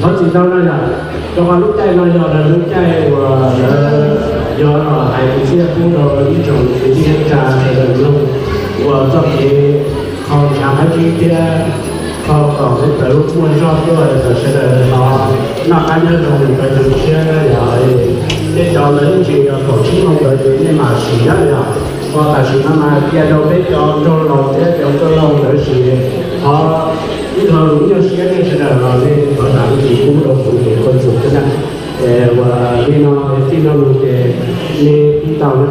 Thov txim ntau no yog, rau qhov lub caij no yog lub caij uas lawv yuav los hais kwv txhiaj pub rau ib tsoom kwv tij neej tsa sawv daws mloog, uas txoj kev kho ntshav qab zib thiab kho kom peb tawv muaj zog tuaj kom sawv daws ho noj qab nyob zoo rau zoo siab na yog. Tej cov ntawd ib ntsis yog kaum tsib moos ntawd ces nej mam sim na yog. Ho tam sim no mas cia rau peb cov nraug laus thiab cov txwj laug ntawd sim, ho ib qho lus nyuaj siab nej sawv daws los nej thov zam txim pub rau kuv ces koj txuas thiab na. Es uas li no txij no mus ces nej tib tau na.